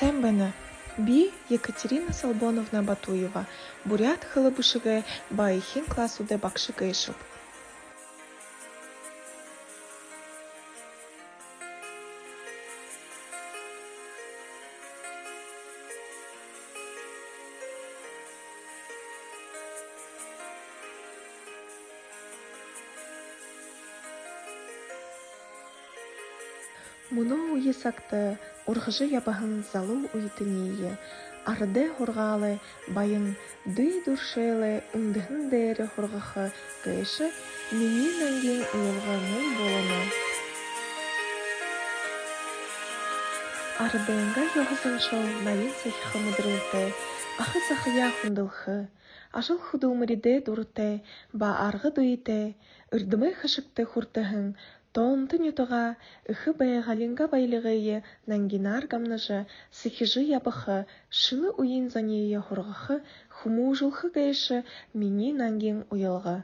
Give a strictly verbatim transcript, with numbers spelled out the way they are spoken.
Сайн байна. Би Екатерина Солбоновна Батуева, буряад хэлэ бэшэгэй ба эхин классуудай багша гээшэб. Мүнөө үе сагта ургажа ябаһан залуу үетэниие арадай һургаалай баян, дүй дүршэлэй үндэһэн дээрэ һургаха гээшэ минии нангин уялга мүн болоно. Арадайнгаа ёһо заншал нарин сахиха мэдэрэлтэй, аха захаяа хүндэлхэ, ажал хүдэлмэридэ дуратай ба арга дүйтэй, эрдэмэй хэшэгтэ хүртэһэн тоонто нютагаа, эхэ байгаалингаа баялигые нангинаар гамнажа, сэхижэ ябаха шэнэ үеын зониие һургаха, хүмүүжүүлхэ гээшэ минии нангин уялга.